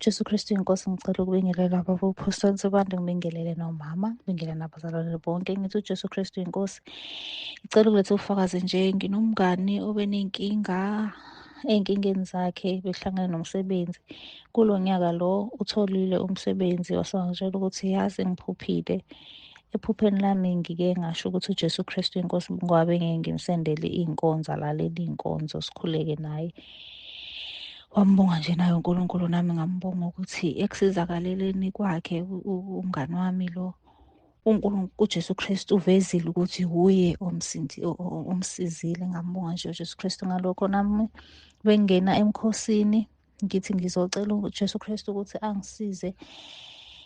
Jesu Kristu inkosi, ngicela ukubingelela baba uPhoston Sibande, ngibingelele nomama, ngibingelele nabazalwane bonke. Ngithi uJesu Kristu inkosi. Ngicela ukuletha ubufakazi nje, nginomngani obeney'nkinga ey'nkingeni zakhe behlangene nomsebenzi. Kulo nyaka lo utholile umsebenzi, wase wangitshela ukuthi yazi ngiphuphile. Ephupheni lami ngike ngasho ukuthi uJesu Kristu inkosi ngoba bengeke ngimsendele iy'nkonzo, alalele iy'nkonzo sikhuleke naye. Wambonga nje naye uNkulunkulu, nami ngambonga ukuthi ekusizakaleleni kwakhe umngani wami lo, uNkulunkulu uJesu Kristu uvezile ukuthi wuye omsizile. Ngambonga nje uJesu Kristu ngalokho. Nami bengena emkhosini ngithi ngizocela uJesu Kristu ukuthi angisize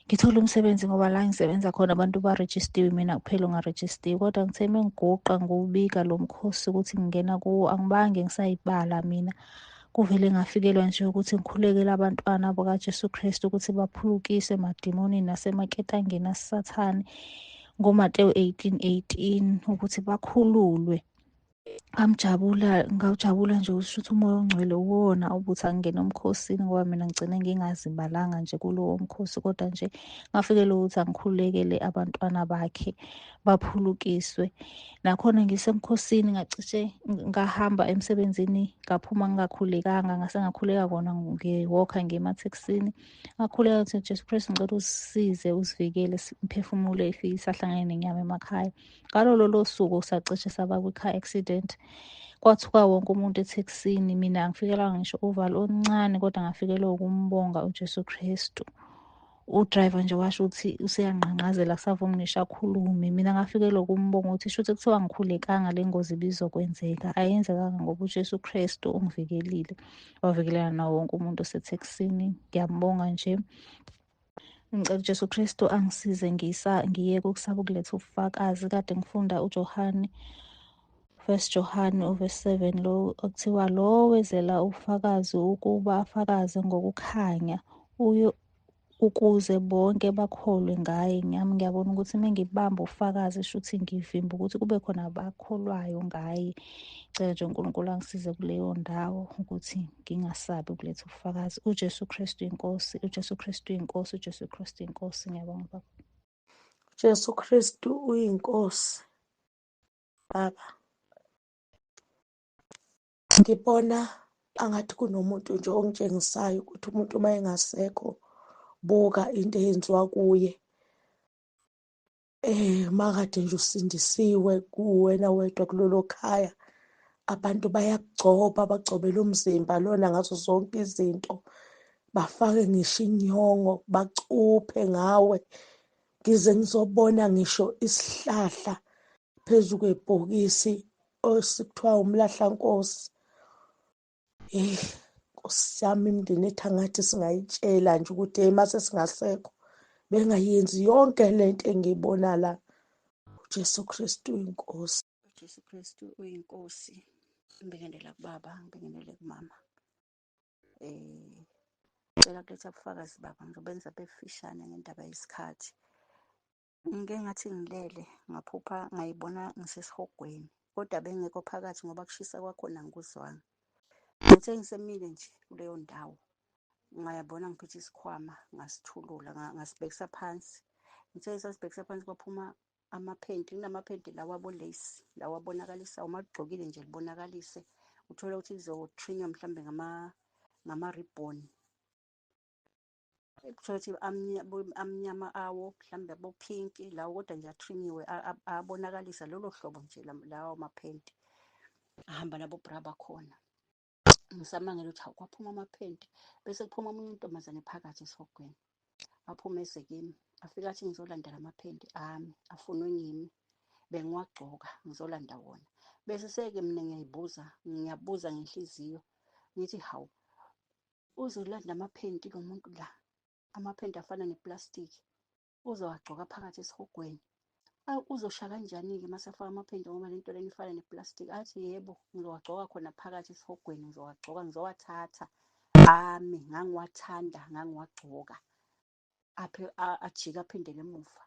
ngithole umsebenzi, ngoba la ngisebenza khona abantu barejistiwe, mina kuphela ongarejistiwe. Kodwa ngithe uma ngiguqa ngiwubika lo mkhosi ukuthi ngingena kuwo, angibange ngisayibala mina, kuvele ngafikelwa nje ukuthi ngikhulekele abantwana bakaJesu Kristu ukuthi baphulukiswe emadimonini nasemaketangeni asathane ngoMatewu 18:18 ukuthi bakhululwe. Ngamjabula, ngawujabula nje ukuthi shuthi umoya ongcwele uwona ubuthi angingene emkhosini, ngoba mina ngigcine ngingazibalanga nje kulowo mkhosi, kodwa nje ngafikelwa ukuthi angikhulekele abantwana bakhe baphulukiswe. Nakhona ngisemkhosini ngacishe ngahamba emsebenzini ngaphuma ngingakhulekanga, ngase ngakhuleka kona ngiwokha ngiye emathekisini. Ngakhuleka ukuthi Jesu Kristu ngicela usisize usivikele imiphefumulo ifike isahlangene nenyama emakhaya. Ngalo lolo suku sacishe saba kwi-car accident, kwathuka wonke umuntu ethekisini. Mina angifikelwanga ngisho uvalo oluncane, kodwa ngafikelwa ukumbonga uJesu Kristu. Udrayiva nje washo ukuthi useyangqangqazela kusavumi ngisho akhulume. Mina ngafikelwa ukumbonga ukuthi shuthi kuthiwa angikhulekanga le ngozi ibizokwenzeka, ayenzekanga ngoba uJesu Kristu ungivikelile, wavikelana nawo wonke umuntu osethekisini. Ngiyambonga nje. Ngicela uJesu Kristu angisize ngiyeke ukusaba ukuletha ubufakazi. Kade ngifunda uJohane, First Johane uverse 7 lo okuthiwa lo wezela ubufakazi ukuba afakaze ngokukhanya uyo ukuze bonke bakholwe ngaye. Ngiyami ngiyabona ukuthi uma ngibamba ubufakazi shuthi ngivimba ukuthi kube khona abakholwayo ngaye. Ngicela nje uNkulunkulu angisize kuleyo ndawo ukuthi ngingasabi ukuletha ubufakazi. uJesu Kristu inkosi, uJesu Kristu inkosi, uJesu Kristu inkosi. Ngiyabonga baba. Jesu Kristu uyinkosi baba. Ngibona angathi kunomuntu nje ongitshengisayo ukuthi umuntu uma engasekho buka into eyenziwa kuye. Makade nje usindisiwe kuwena wedwa kulolo khaya, abantu bayakugcoba, bagcobele umzimba lona ngazo zonke izinto, bafake ngisho inyongo, bacuphe ngawe. Ngize ngizobona ngisho isihlahla phezu kwebhokisi osikuthiwa umlahlankosi. Hey Nkosi yami, imindeni ethi angathi singayitshela nje ukuthi hey mase singasekho bengayenzi yonke lento engiyibona la. uJesu Kristu uyinkosi. uJesu Kristu uyinkosi. Ngibingelela kubaba, ngibingelele kumama. Ngicela kuletha ubufakazi baba, ngizobenza befishane ngendaba yesikhathi. Ngike ngathi ngilele ngaphupha ngayibona ngisesihogweni, kodwa bengekho phakathi ngoba kushisa kwakhona angikuzwanga. Ngithe ngisemile nje kuleyo ndawo ngayabona ngiphethe isikhwama ngasithulula ngasibhekisa phansi. Ngithe ngisasibhekisa phansi kwaphuma amaphenti, kunamaphenti lawa abo-lace lawa abonakalisayo, uma ugqokile nje libonakalise, uthole ukuthi lizotrinywa mhlawumbe ngama-ribbon. Uthole ukuthi amnyama awo mhlawumbe abo-pink lawo, kodwa nje atrinyiwe abonakalisa lolo hlobo nje lawo maphenti. Ahamba nabo bra bakhona. Ngisamangele ukuthi hawu kwaphuma amaphenti, bese kuphuma omunye untombazane phakathi esihogweni, aphume eze kimi, afike athi ngizolanda lamaphenti ami afunwe ngimi, bengiwagcoka ngizolanda wona. Bese seke mina ngiyayibuza, ngiyabuza ngenhliziyo ngithi hawu uzolanda amaphenti lo muntu la, amaphenti afana neplastiki uzowagcoka phakathi esihogweni. Uzosha kanjani-ke uma sefaka amaphenti ngoba le nto lena ifana neplastiki? Athi yebo, ngizowagcoka khona phakathi esihogweni, ngizowagcoka, ngizowathatha ami, ngangiwathanda, ngangiwagcoka. Aphe ajike aphindele emuva.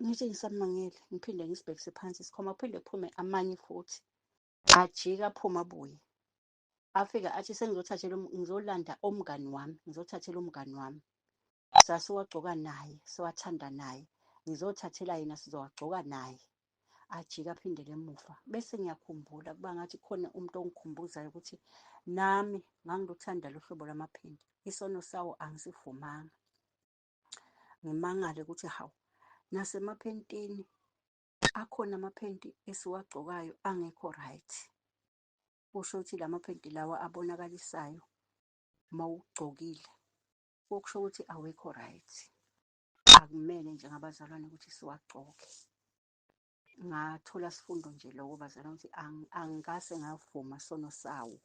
Ngithi ngisamangele, ngiphinde ngisibhekise phansi isikhwama, kuphinde kuphume amanye futhi. Ajike aphume abuye. Afika athi sengizothathela ngizolanda umngani wami, ngizothathela umngani wami. Sasiwagcoka naye, siwathanda naye. Ngizothathela yena sizowagcoka naye. Ajike aphindele emuva. Bese ngiyakhumbula kuba ngathi khona umuntu ongikhumbuzayo ukuthi nami ngangiluthanda lo hlobo lwamaphenti. Isono sawo angisivumanga. Ngimangale ukuthi hawu, nasemaphentini akhona amaphenti esiwagcokayo angekho right. Kusho ukuthi la maphenti lawa abonakalisayo mawugcokile, okusho ukuthi awekho right. Akumele njengabazalwane ukuthi siwagcoke. Ngathola sifundo nje lokho bazalwane ukuthi angikase ngavuma sono sawo.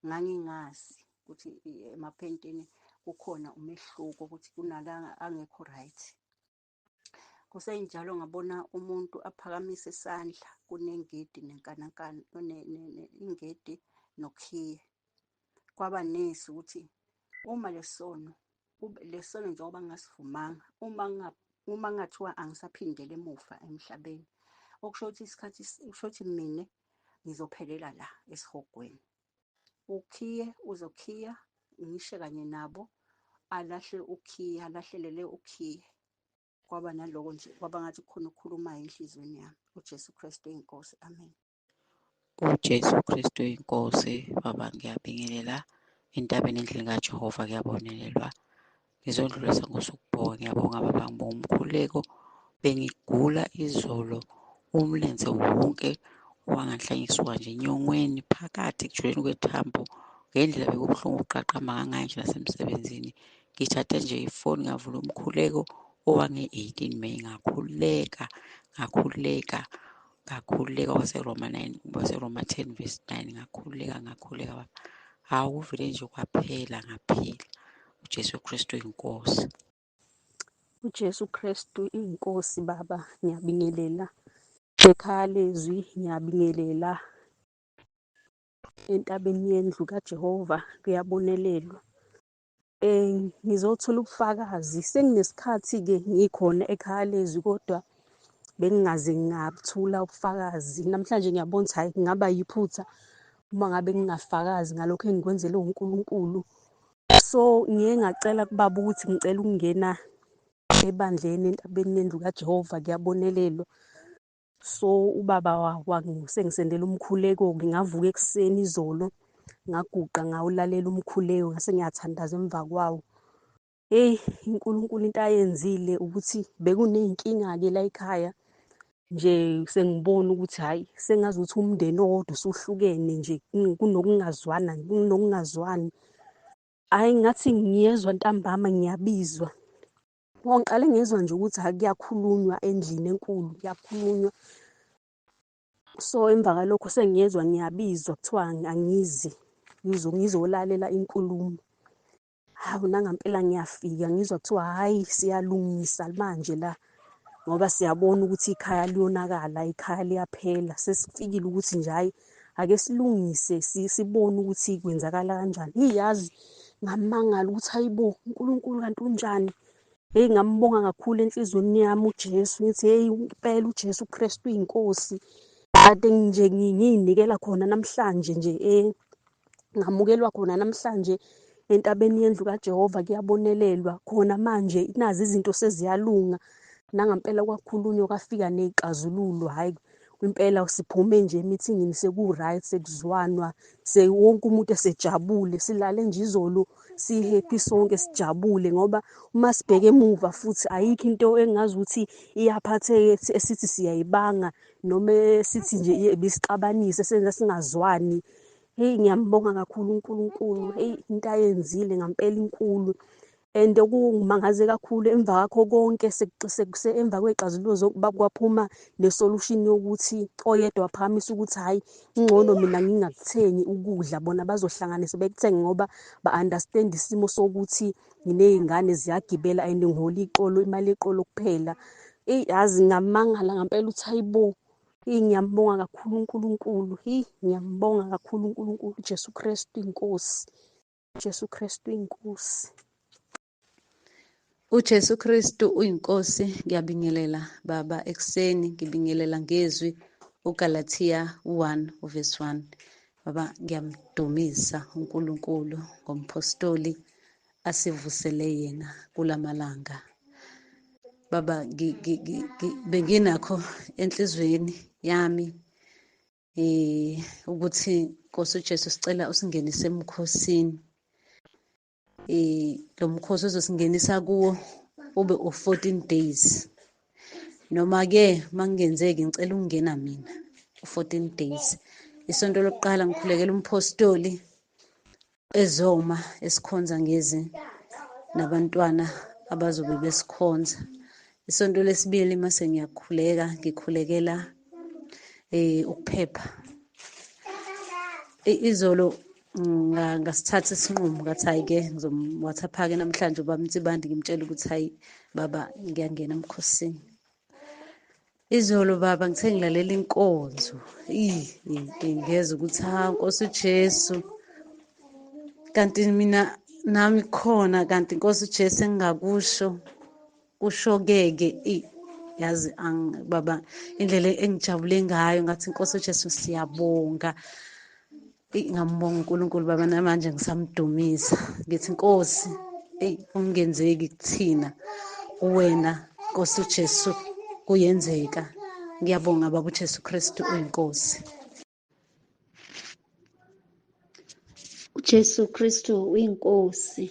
Ngangingazi ukuthi emaphentini kukhona umehluko ukuthi kunala angekho right. Kusenjalo ngabona umuntu aphakamise isandla kunengidi nenkanankana, ingidi nokhiye. Kwaba nesi ukuthi uma lesono, lesono njengoba ngingasivumanga, uma kungathiwa angisaphindeli emuva emhlabeni, okusho ukuthi isikhathi, kusho ukuthi mina ngizophelela la esihogweni. Ukhiye uzokhiya, ngishe kanye nabo, alahle ukhiye, alahlelele ukhiye. Kwaba naloko nje, kwaba ngathi kukhona okukhulumayo enhliziyweni yami. UJesu Kristu inkosi. Amen. UJesu Kristu inkosi. Baba, ngiyabingelela entabeni endlini kaJehova, kuyabonelelwa. Ngizodlulisa ngosukubonga. Ngiyabonga baba, ngibonga umkhuleko. Bengigula izolo, umlenze wonke wanganhlanyiswa nje enyongweni phakathi ekujuleni kwethambo, ngendlela bekubuhlungu uqaqamba ngangayo nje nasemsebenzini. Ngithathe nje ifoni ngavula umkhuleko owange-18 May, ngakhuleka ngakhuleka ngakhuleka waseRoma 9, waseRoma 10 verse 9, ngakhuleka ngakhuleka baba. Hawu, kuvele nje kwaphela, ngaphila. uJesu Kristu inkosi. UJesu Kristu inkosi baba, ngiyabingelela ekhaya lezwi, ngiyabingelela entabeni yendlu kaJehova, kuyabonelelwa. Ngizothola ubufakazi, senginesikhathi-ke ngikhona ekhaya lezwi kodwa bengingaze ngabuthula ubufakazi. Namhlanje ngiyabona ukuthi hhayi kungaba yiphutha uma ngabe ngingafakazi ngalokho engikwenzelwe uNkulunkulu. So ngiye ngacela kubaba ukuthi ngicela ukungena ebandleni entabeni yendlu kaJehova, kuyabonelelwa. So ubaba sengisendela umkhuleko-ke, ngavuka ekuseni izolo, ngaguqa ngawulalela umkhuleko, ngase ngiyathandaza emva kwawo. Hheyi, uNkulunkulu into ayenzile ukuthi bekuney'nkinga-ke la ekhaya nje, sengibona ukuthi hhayi sengazuthi umndeni owodwa usuhlukene nje, kunokungazwana, kunokungazwani. Hhayi ngathi ngiyezwa ntambama ngiyabizwa. Ngiqale ngezwa nje ukuthi hhayi kuyakhulunywa endlini enkulu, kuyakhulunywa. So emva kwalokho sengiyezwa ngiyabizwa kuthiwa angize ngizolalela inkulumo. Hawu nangampela ngiyafika ngizwa kuthiwa hhayi siyalungisa manje la ngoba siyabona ukuthi ikhaya liyonakala, ikhaya liyaphela. Sesifikile ukuthi nje hhayi ake silungise sibone ukuthi kwenzakala kanjani. Yazi ngamangala ukuthi hayibo uNkulunkulu kanti unjani. Hheyi ngambonga kakhulu enhliziyweni yami uJesu, ngithi hheyi impela uJesu Kristu uyinkosi. Kade nje ngiy'nikela khona namhlanje nje ngamukelwa khona namhlanje entabeni yendlu kaJehova, kuyabonelelwa khona manje, nazi izinto seziyalunga. Nangampela kwakhulunywa kwafika ney'xazululo, hhayi impela siphume nje emithingini seku-right, sekuzwanwa, wonke umuntu esejabule. Silale nje izolo si-happy sonke sijabule, ngoba uma sibheke emuva futhi ayikho into engazi ukuthi iyaphatheka esithi siyayibanga noma esithi nje ibisixabanise senza singazwani. Hheyi ngiyambonga kakhulu uNkulunkulu, hheyi into ayenzile ngampela inkulu. And okungimangaze kakhulu emva kwakho konke emva kwey'xazululo kwaphuma ne-solution yokuthi oyedwa waphakamisa ukuthi hhayi kungcono mina ngingakuthengi ukudla, bona bazohlanganisa bekuthenge ngoba ba-understand isimo sokuthi nginey'ngane ziyagibela and ngihola iqolo, imali yeqolo kuphela. Eyi yazi ngamangala ngampela ukuthi hayibo, eyi ngiyambonga kakhulu uNkulunkulu, eyi ngiyambonga kakhulu uNkulunkulu, uJesu Kristu inkosi, uJesu Kristu inkosi. UJesu Kristu uyinkosi. Ngiyabingelela baba ekuseni, ngibingelela ngezwi uGalathiya 1 uverse 1. Baba, ngiyamdumisa uNkulunkulu ngompostoli asivusele yena kulamalanga. Baba, benginakho enhlizweni yami ukuthi Nkosi uJesu sicela usingenise emkhosini. Lo mkhosi ozosingenisa kuwo ube u-14 days. Noma ke makungenzeki ngicela ukungena mina u-14 days. Isonto lokuqala ngikhulekela umpostoli ezoma esikhonza ngezi nabantwana abazobe besikhonza. Isonto lesibili mase ngiyakhuleka, ngikhulekela ukuphepha. Izolo ngasithatha isinqumo ngathi hhayi ke ngizom-WhatsApp-ke namhlanje ubaba Mtsibandi ngimtshela ukuthi hhayi baba ngiyangena emkhosini. Izolo baba ngithe ngilalela inkonzo, ngezwa ukuthi ha Nkosi uJesu, kanti mina nami khona, kanti Nkosi uJesu engingakusho kusho-ke-ke yazi baba indlela engijabule ngayo ngathi Nkosi uJesu siyabonga. Ngambonga uNkulunkulu baba, namanje ngisamdumisa ngithi Nkosi ungenzeki kuthina, kuwena Nkosi uJesu kuyenzeka. Ngiyabonga baba, uJesu Kristu uyiNkosi. uJesu Kristu uyiNkosi.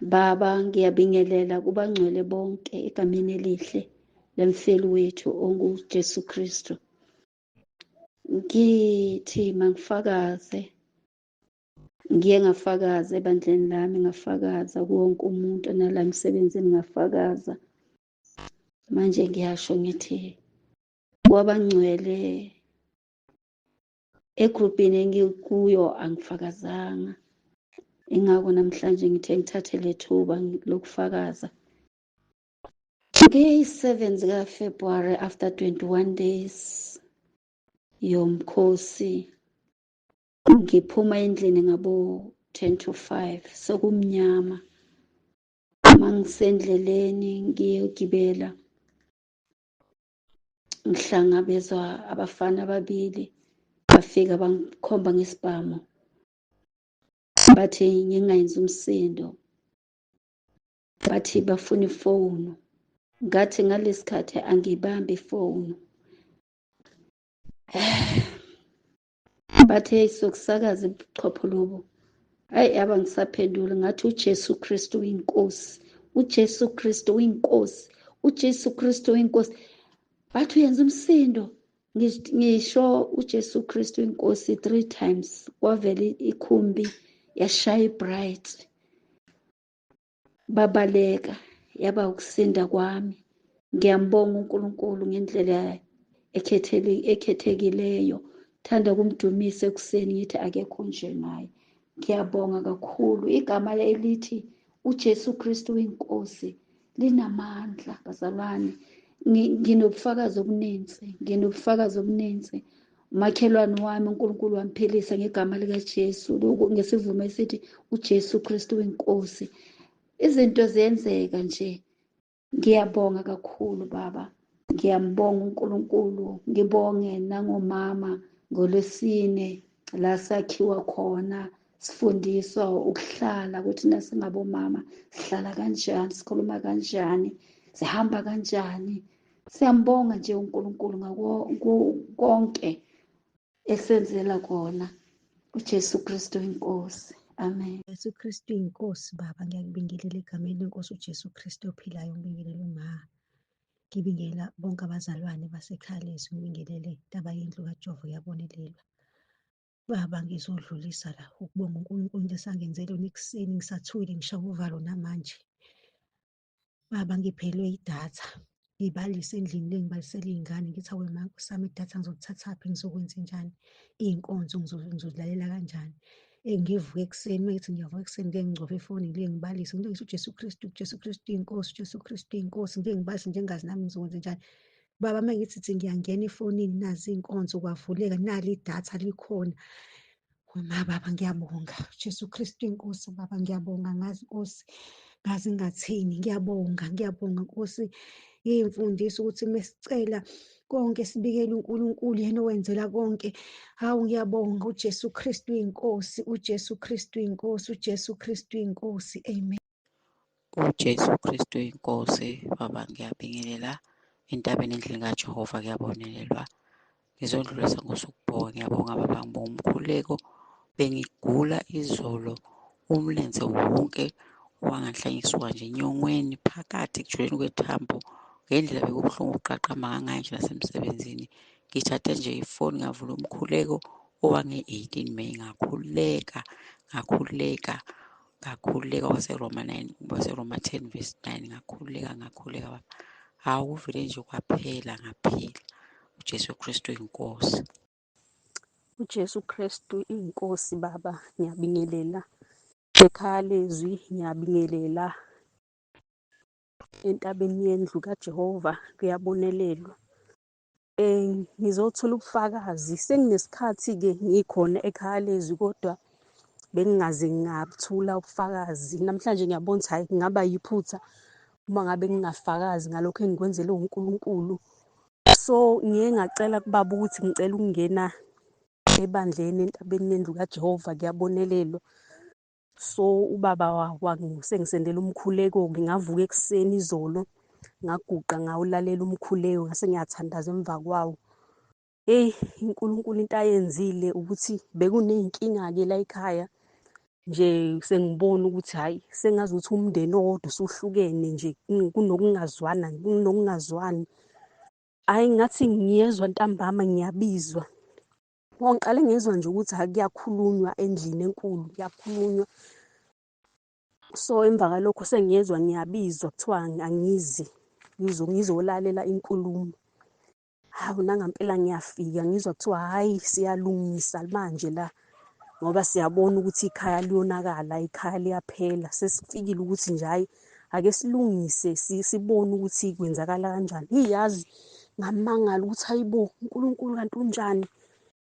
Baba, ngiyabingelela kubangcwele bonke egameni elihle lemfeli wethu onguJesu Kristu. Ngithi mangifakaze, ngiye ngafakaza ebandleni lami, ngafakaza kuwonke umuntu nala emsebenzini ngafakaza. Manje ngiyasho ngithi kwabangcwele egrupini engikuyo angifakazanga. Ingakho namhlanje ngithe ngithathe lethuba lokufakaza. Ngeyi-7 zikaFebruary after 21 days yomkhosi, ngiphuma endlini ngabo 10 to 5 sokumnyama. Mangisendleleni ngiyogibela, ngihlangabezwa abafana ababili, bafika bangikhomba ngesibhamu, bathi ngingayenzi umsindo, bathi bafuna ifoni. Ngathi ngalesikhathi angibambi ifoni. Bathi hey, sokusakaza ubuchopho lobu. Hayi, abangisaphendula ngathi uJesu Kristu uyinkosi, uJesu Kristu uyinkosi, uJesu Kristu uyinkosi. Bathi uyenza umsindo. Ngisho uJesu Kristu uyinkosi 3 times, kwavela ikhumbi yashaya ibright, babaleka. Yaba ukusinda kwami. Ngiyambonga uNkulunkulu ngendlela ekhethekileyo. Thanda ukumdumisa ekuseni ngithi akekho njengaye. Ngiyabonga kakhulu. Igama elithi uJesu Kristu uyinkosi linamandla bazalwane. Nginobufakazi obuninzi, nginobufakazi obuninzi. Umakhelwane wami uNkulunkulu wamphilisa ngegama likaJesu, lokhu ngesivumo esithi uJesu Kristu uyinkosi. Izinto ziyenzeka nje. Ngiyabonga kakhulu baba, ngiyambonga uNkulunkulu, ngibonge nangomama ngolwesine la sakhiwa khona, sifundiswa ukuhlala ukuthi nasingabomama sihlala kanjani, sikhuluma kanjani, sihamba kanjani. Siyambonga nje uNkulunkulu ngako konke esenzela kona. uJesu Kristu inkosi. Amen. Jesu Kristu inkosi baba, ngiyakubingelela egameni lenkosi uJesu Kristu ophilayo, ngibingelela uma, ngibingelela bonke abazalwane basekhaya lezwi, ngibingelele intaba yendlu kaJehova uyabonelelwa. Baba, ngizodlulisa la ukubonga uNkulunkulu into esangenzela yona ekuseni, ngisathukile ngishawa uvalo namanje. Baba, ngiphelwe idatha, ngibalise endlini le, ngibalisela iy'ngane ngithi awe ma nkosi yami idatha ngizolithathaphi, ngizokwenzenjani, iy'nkonzo ngizozilalela kanjani. Ngivuke ekuseni, uma ngithi ngiyavuka ekuseni ngike ngingcofe efonini ngike ngibalise, ngike ngithi uJesu Kristu, uJesu Kristu inkosi, uJesu Kristu inkosi, ngike ngibalise nje ngingazi nami ngizokwenzenjani. Baba, uma ngithi thi ngiyangena efonini nazi iy'nkonzo kwavuleka, nali idatha likhona. Ma baba ngiyabonga, Jesu Kristu inkosi baba ngiyabonga, ngazi Nkosi, ngazi ngingathini, ngiyabonga, ngiyabonga Nkosi. Iy'mfundiso ukuthi mesicela konke sibikele uNkulunkulu, yena owenzela konke. Hawu, ngiyabonga, uJesu Kristu uyinkosi, uJesu Kristu uyinkosi, uJesu Kristu uyinkosi. Amen. UJesu Kristu inkosi. Baba, ngiyabingelela entabeni endlini kaJehova, kuyabonelelwa. Ngizodlulisa ngosukubonga. Ngiyabonga baba, ngibonga umkhuleko. Bengigula izolo, umlenze wonke wanganhlanyiswa nje enyongweni phakathi ekujuleni kwethambo, ngendlela bekubuhlungu uqaqama kangayo nje nasemsebenzini. Ngithathe nje ifoni ngavula umkhuleko owange-18 May, ngakhuleka ngakhuleka ngakhuleka waseRoma 9, waseRoma 10 verse 9, ngakhuleka ngakhuleka baba. Hawu, kuvele nje kwaphela, ngaphila. UJesu Kristu inkosi. UJesu Kristu inkosi baba, ngiyabingelela ekhaya lezwi, ngiyabingelela entabeni yendlu kaJehova, kuyabonelelwa. Ngizothola ubufakazi, senginesikhathi-ke ngikhona ekhaya lezwi kodwa bengingaze ngabuthula ubufakazi. Namhlanje ngiyabona ukuthi hhayi, kungaba yiphutha uma ngabe ngingafakazi ngalokhu engikwenzelwe uNkulunkulu. So ngiye ngacela kubaba ukuthi ngicela ukungena ebandleni entabeni yendlu kaJehova, kuyabonelelwa. So ubaba sengisendela umkhuleko-ke, ngavuka ekuseni izolo ngaguqa ngawulalela umkhuleko, ngase ngiyathandaza emva kwawo. Eyi, uNkulunkulu into ayenzile ukuthi bekuney'nkinga-ke la ekhaya nje, sengibona ukuthi hhayi, sengazi ukuthi umndeni owodwa usuhlukene nje, kunokungazwana, kunokungazwani. Hhayi, ngathi ngiyezwa ntambama ngiyabizwa. Ngiqale ngezwa nje ukuthi hhayi, kuyakhulunywa endlini enkulu, kuyakhulunywa. So emva kwalokho sengiyezwa ngiyabizwa, kuthiwa angize ngizolalela inkulumo. Hawu, nangampela ngiyafika ngizwa kuthiwa hhayi, siyalungisa manje la ngoba siyabona ukuthi ikhaya liyonakala, ikhaya liyaphela. Sesifikile ukuthi nje hhayi, ake silungise sibone ukuthi kwenzakala kanjani. Yazi ngamangala ukuthi hayibo, uNkulunkulu kanti unjani.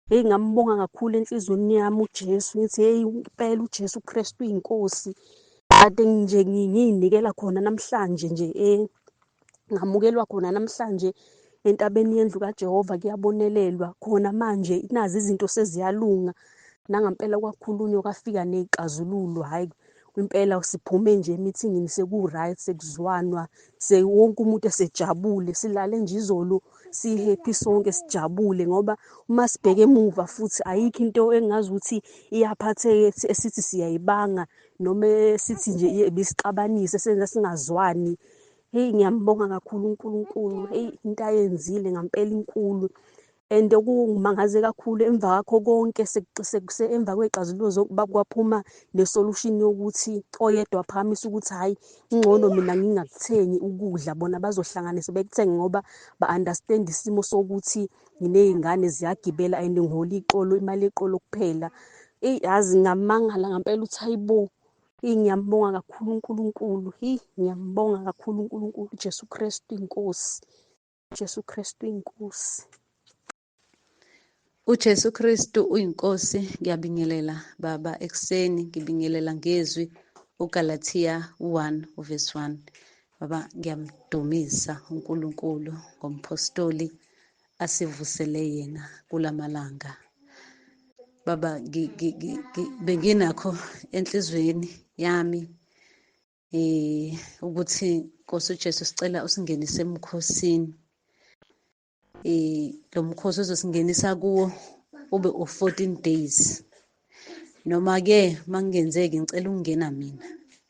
Hheyi, ngambonga kakhulu enhliziyweni yami uJesu, ngithi hheyi, impela uJesu Kristu uyinkosi. Kade nje ngiy'nikela khona namhlanje nje, ngamukelwa khona namhlanje entabeni yendlu kaJehova, kuyabonelelwa khona manje, nazi izinto seziyalunga. Nangampela kwakhulunywa kwafika ney'xazululo, hhayi impela siphume nje emithingini seku-right, sekuzwanwa, wonke umuntu esejabule. Silale nje izolo si-happy sonke, sijabule, ngoba uma sibheke emuva futhi ayikho into engazi ukuthi iyaphatheka esithi siyayibanga noma esithi nje ibisixabanise senza singazwani. Heyi, ngiyambonga kakhulu uNkulunkulu, heyi, into ayenzile ngampela inkulu. And okungimangaze kakhulu emva kwakho konke, emva kwey'xazululo kwaphuma ne-solution yokuthi oyedwa waphakamisa ukuthi hhayi, kungcono mina ngingakuthengi ukudla, bona bazohlanganisa bekuthenge ngoba ba-understand isimo sokuthi nginey'ngane ziyagibela and ngihola iqolo, imali yeqolo kuphela. Eyi, yazi ngamangala ngampela ukuthi hayibo, eyi, ngiyambonga kakhulu uNkulunkulu, eyi, ngiyambonga kakhulu uNkulunkulu, uJesu Kristu inkosi, uJesu Kristu inkosi. UJesu Kristu uyinkosi. Ngiyabingelela baba ekuseni, ngibingelela ngezwi uGalathiya 1 uverse 1. Baba, ngiyamdumisa uNkulunkulu ngompostoli asivusele yena kulamalanga. Baba, benginakho enhlizweni yami ukuthi Nkosi uJesu sicela usingenise emkhosini. Lo mkhosi ozosingenisa kuwo ube u-14 days. Noma ke makungenzeki ngicela ukungena mina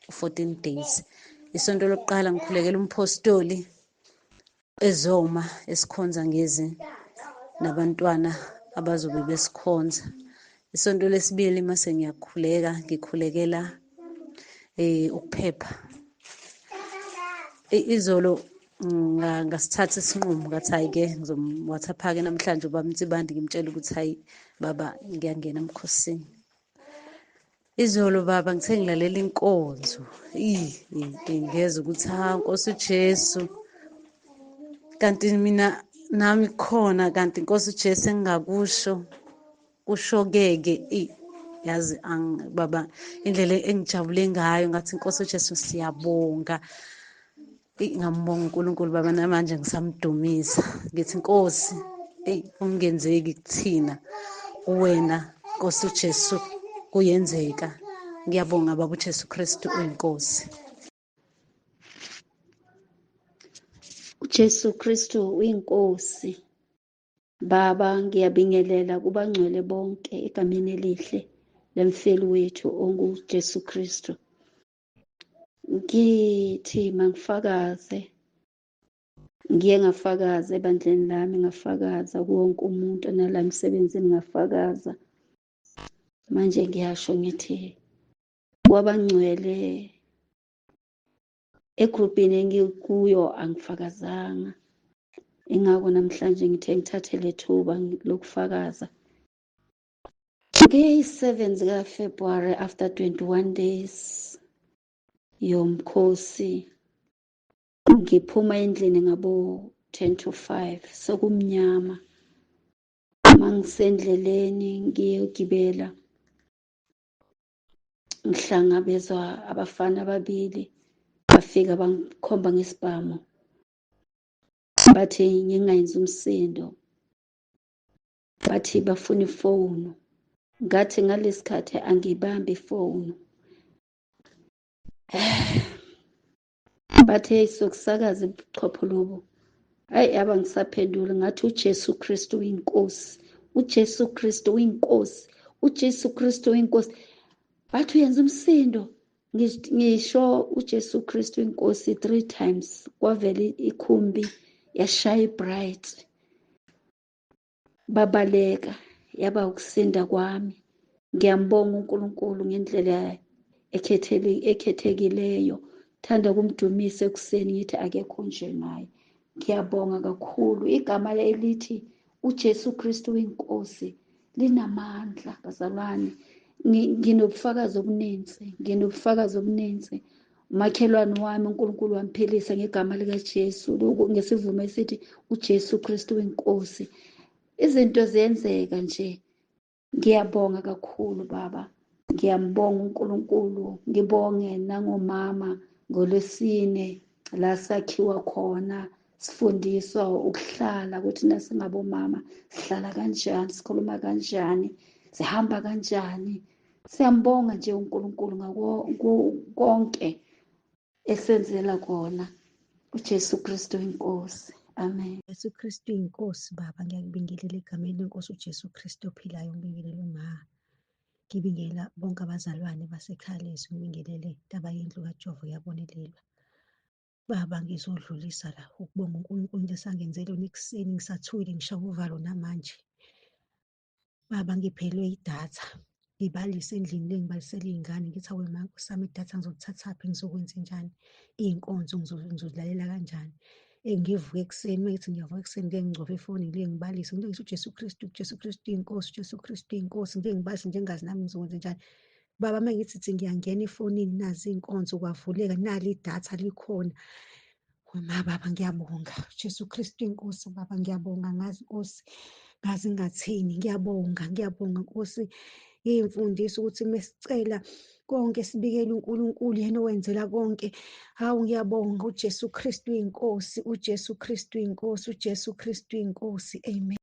u-14 days. Isonto lokuqala ngikhulekela umpostoli ezoma esikhonza ngezi nabantwana abazobe besikhonza. Isonto lesibili mase ngiyakhuleka, ngikhulekela ukuphepha. Izolo ngasithatha isinqumo ngathi hayi ke ngizom-WhatsApp-ke namhlanje ubaba Mtsibandi, ngimtshela ukuthi hayi baba ngiyangena emkhosini. Izolo baba ngithe ngilalela inkonzo, ngezwa ukuthi ha Nkosi uJesu, kanti mina nami khona, kanti Nkosi uJesu engingakusho kusho-ke-ke. Yazi baba indlela engijabule ngayo, ngathi Nkosi uJesu siyabonga. Eyi, ngambonga uNkulunkulu baba, namanje ngisamdumisa. Ngithi Nkosi, eyi ungenzeki kuthina, kuwena Nkosi uJesu kuyenzeka. Ngiyabonga baba, uJesu Kristu uyinkosi. UJesu Kristu uyinkosi. Baba, ngiyabingelela kubangcwele bonke egameni elihle lemfeli wethu onguJesu Kristu. Ngithi mangifakaze, ngiye ngafakaza ebandleni lami, ngafakaza kuwonke umuntu nala emsebenzini ngafakaza. Manje ngiyasho ngithi kwabangcwele egrupini engikuyo angifakazanga. Ingakho namhlanje ngithe ngithathe lethuba lokufakaza. Ngeyi-7 zikaFebruary after 21 days yomkhosi, ngiphuma endlini ngabo 10 to 5 sokumnyama. Mangisendleleni ngiyogibela, ngihlangabezwa abafana ababili, bafika bangikhomba ngesibhamu, bathi ngingayenzi umsindo, bathi bafuna ifoni. Ngathi ngalesikhathi angibambi ifoni. Bathi hey, sokusakaza ubuchopho lobu. Hayi, abangisaphendula. Ngathi uJesu Kristu uyinkosi, uJesu Kristu uyinkosi, uJesu Kristu uyinkosi. Bathi uyenza umsindo. Ngisho uJesu Kristu inkosi 3 times, kwavela ikhumbi yashaya ibright, babaleka. Yaba ukusinda kwami. Ngiyambonga uNkulunkulu ngendlela ekhethekileyo. Thanda ukumdumisa ekuseni, ngithi akekho njengaye. Ngiyabonga kakhulu. Igama elithi uJesu Kristu uyinkosi linamandla bazalwane. Nginobufakazi obuninzi, nginobufakazi obuninzi. Umakhelwane wami uNkulunkulu wamphilisa ngegama likaJesu, ngesivumo esithi uJesu Kristu uyinkosi. Izinto ziyenzeka nje. Ngiyabonga kakhulu baba, ngiyambonga uNkulunkulu. Ngibonge nangomama ngolwesine la sakhiwa khona, sifundiswa ukuhlala ukuthi nasingabomama sihlala kanjani, sikhuluma kanjani, sihamba kanjani. Siyambonga nje uNkulunkulu ngako konke esenzela kona. uJesu Kristu inkosi. Amen. Jesu Kristu inkosi baba, ngiyakubingelela egameni lenkosi uJesu Kristu ophilayo. Ngibingelela uma, ngibingelela bonke abazalwane basekhaya lezwi, ngibingelele intaba yendlu kaJehova uyabonelelwa. Baba, ngizodlulisa la ukubonga uNkulunkulu into esangenzela yona ekuseni, ngisathukile ngishawa uvalo namanje. Baba, ngiphelwe idatha, ngibalise endlini le, ngibalisela iy'ngane, ngithi awe ma nkosi yami, idatha ngizolithathaphi, ngizokwenzenjani, iy'nkonzo ngizozilalela kanjani. Ngivuke ekuseni, uma ngithi ngiyavuka ekuseni ngike ngingcofe ifoni, ngike ngibalise, ngike ngithi uJesu Kristu, uJesu Kristu inkosi, uJesu Kristu inkosi, ngike ngibalise nje ngingazi nami ngizokwenzenjani. Baba, uma ngithi thi ngiyangena efonini, nazi iy'nkonzo kwavuleka, nali idatha likhona. Ma baba, ngiyabonga. Jesu Kristu inkosi baba, ngiyabonga. Ngazi Nkosi, ngazi ngathini. Ngiyabonga, ngiyabonga Nkosi. Iy'mfundiso ukuthi mesicela konke sibikele uNkulunkulu, yena owenzela konke. Hawu, ngiyabonga. uJesu Kristu inkosi, uJesu Kristu inkosi, uJesu Kristu inkosi. Amen.